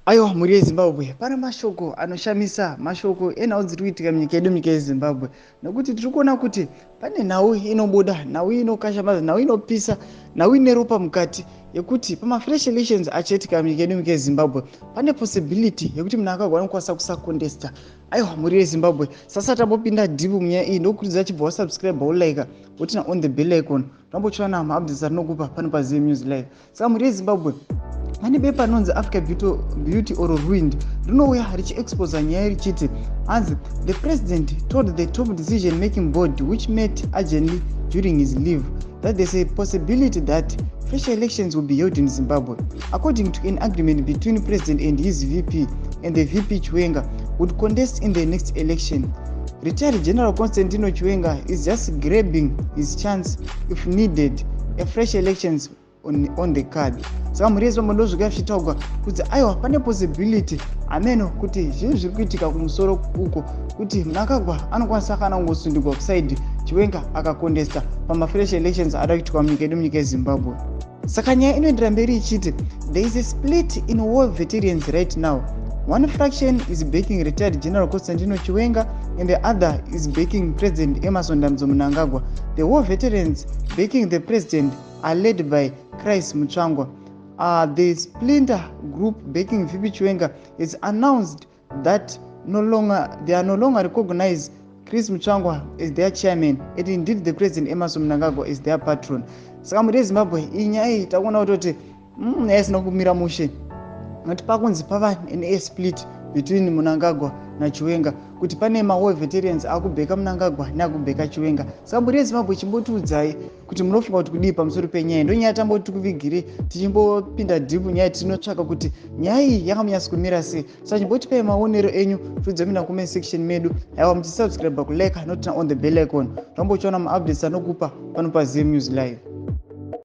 Aiwa, mhuri yeZimbabwe, pane mashoko anoshamisa, mashoko enhau dziri kuitika munyika yedu, munyika yeZimbabwe, nekuti tiri kuona kuti pane nhau inobuda, nhau inokashamadza, nhau inopisa, nhau ine ropa mukati, yekuti pamafresh elections achaitika munyika yedu, munyika yeZimbabwe, pane possibility yekuti Mnangagwa anokwanisa kusacontesta. Aiwa, mhuri yeZimbabwe, sasa tambopinda deep munyaya iyi, ndokurudzira chibva wasubscribe, wolike, woturn on the bell icon, tambochiwana maupdates atinokupa pano paZim News Live. Saka mhuri yeZimbabwe, pane bepa rinonzi Africa Beauty or Ruined, rinouya richiexposa nyaya richiti hanzi the president told the top decision making board, which met urgently during his leave, that there's a possibility that fresh elections will be held in Zimbabwe. According to an agreement between president and his VP, and the VP Chiwenga would contest in the next election. Retired General Constantino Chiwenga is just grabbing his chance if needed a fresh elections on the card. Saka mhuri yeZimbabwe, ndozvika zvichitaurwa kuti aiwa, pane possibility, ameno kuti zvinhu zviri kuitika kumusoro uko, kuti Mnangagwa anokwanisa kana kungosundirwa kuside, Chiwenga akacontesta pamafresh elections ada kuitwa munyika yedu, munyika yeZimbabwe. Saka nyaya inoendera mberi ichiti there is a split in war veterans right now. One fraction is backing retired General Constantino Chiwenga and the other is backing President Emmerson Dambudzo Mnangagwa. The war veterans backing the president are led by Chris Mutsvangwa. The splinter group backing VP Chiwenga has announced that no longer they are no longer recognize Chris Mutsvangwa as their chairman and indeed the President Emmerson Mnangagwa is their patron. Saka mhuri yeZimbabwe, iyi nyaya iyi takuona kutoti nyaya isina kumira mushe, nokuti pakunzi pava nesplit between Mnangagwa naChiwenga, kuti pane mawar veterans akubacka Mnangagwa neakubacka Chiwenga. Saka mhuri yeZimbabwe, chimbotiudzai kuti munofunga kuti kudii pamusoro penyaya. Ndo nyaya tamboti tikuvigire, tichimbopinda deep nyaya, tinotsvaka kuti nyaya iyi yakanyatsa kumira sei. Saka chimbotipai maonero enyu, tiudze mina comment section medu. Aiwa, muchisubscribe, kulike noturn on the bell icon, tombochiona maupdates anokupa pano paZim News Live.